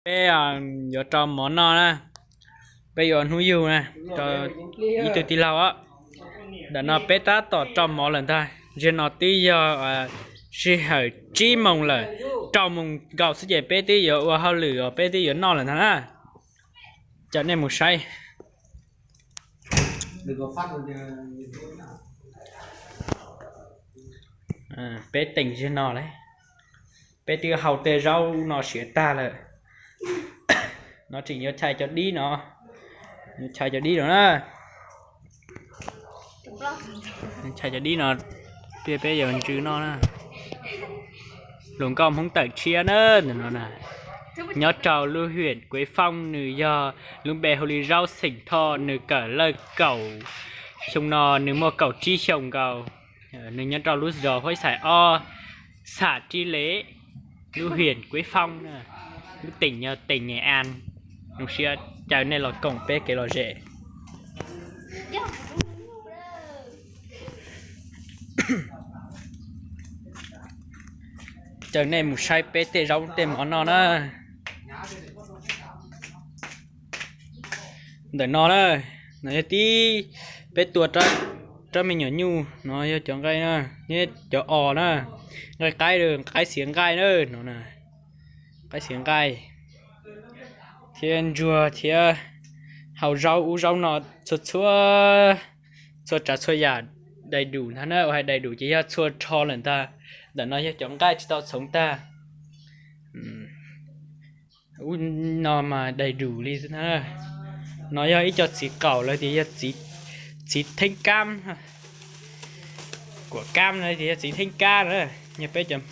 Peb yuav rau mov noj na, peb yuav hnub yug na, rau ib tug tij laug os. Ntawm no peb tab tom rau mov lawm ntag, zaum no twb yog sij hawm tsib moos lawm, rau moos nkaus xwb ces peb twb yuav ua hauj lwm os, peb twb yuav noj lawm ntag na. Coj nej mus saib. Peb teem ziag no lawm, peb twb hau tej zaub no siav tag lawm. No tseem yuav chais cov dib no, yuav chais cov dib no na. Chais cov dib no, peb yuav ntsw noj na. Hluas nkauj Hmoob tawm tshiab na, ntawm no na, nyob rau lub huyện Quế Phong, nws yog lub npe hu li Zaub Xeem Thoj, nws kawm lawj kaum xyoo no, nws muaj kaum tsib xyoos nkaus. Nws nyob rau lub zos Huab Xais Ob, xã Tri Lễ, lub huyện Quế Phong, lub tỉnh Nghệ An. Zoo siab caw nej los koom peb kev lom zem. Caw nej mus saib peb tej zaub tej mov noj na. Ntawm no na, no yog tib, peb tua rab me nyuam nyuj no, yog cov nqaij na, thiab cov os na, nqaij qaib, qaib xiav nqaij na, no, qaib xiav nqaij thiab ntsuag thiab hau zaub ub zaub no, txhua txhua, txhua tsav txhua yam đầy đủ ntag na, uas hais đầy đủ ces yog txhua rho lawm ntag. Ntawm no yog cov nqaij tsis tau txhoov tag. Ub, no mas đầy đủ li xwb na. No yog ib co txiv qaum los tias yog txiv theeb kab, kuam kab no tias yog txiv theeb kab na, yog peb cov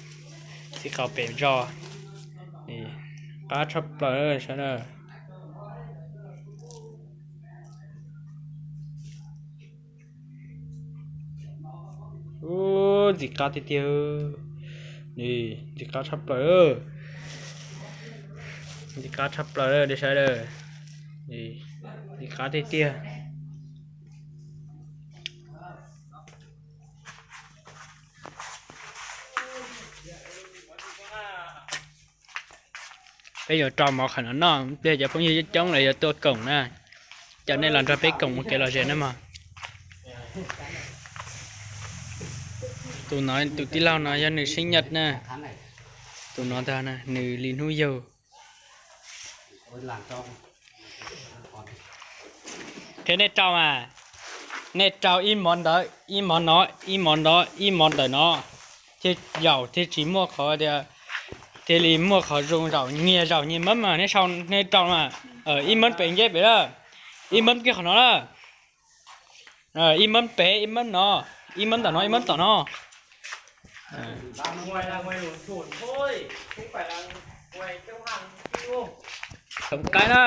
txiv qaum pem zos. Qab tshaj plaws sawv daws. Ub, ntxim qab tiag tiag. Ntxim qab tshaj plaws. Ntxim qab tshaj plaws sawv daws. Ntxim qab tiag tiag. Peb yuav rau mov qhov no noj, pliag cov phooj ywg coob coob lawv yuav tuaj koom na. Caw nej los nrog peb koom ua kev lom zem na mog. Tus no, tus tij laug no yog nws sinh nhật na. Tus no ntag, nws li hnub yug. Qhia nej rau mas, nej rau ib mov ntawd, ib mov no, ib mov ntawd, ib mov ntawm no, thiaj yaum thiaj tsis muaj qhov tias, thiaj li muaj qhov zoo zaum nyias zaum nyias mab mas nej sau, nej rau mas, ib mab pem nce pem lawm, ib mab kiag qhov no lawm, ib mab pem, ib mab no, ib mab ntawm no, ib mab tom no. Txhoov qaib na.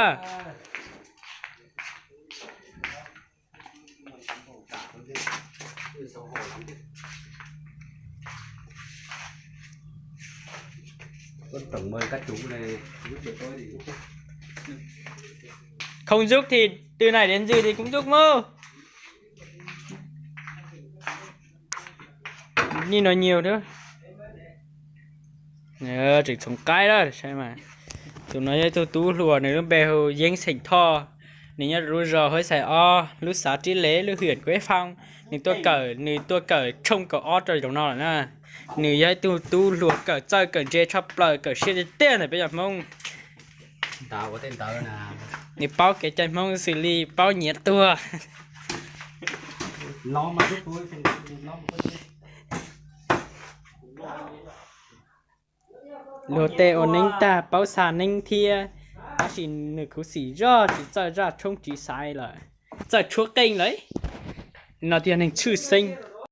Không giúp thì từ này đến giờ thì cũng giúp mơ. Ni no nhiều đó. Tseem txhoov qaib lawm. Tus no yog ib tug tub hluas, nws lub npe hu Yeeb xeem Thoj, nws nyob lub zos Huab Xais Ob, lub xã Tri Lễ, lub huyện Quế Phong. Nws tuaj kawm, nws tuaj kawm tshooj kaum ob rau zaum no lawm na. Nws yog ib tug tub hluas kawm txawj kawm ntse tshaj plaws, kawm siab tiag tiag ntawm peb cov Hmoob. Nws paub kev cai Hmoob xws li paub nyiav tuag, luag tej ua neeb tag paub xa neeb thiab, tab sis nws khuv xim zog tsis txawj zaj tshoob tsiv xaiv lawm, txawj tshuab qeej lawm. No thiaj yog neeg tshwj xeeb.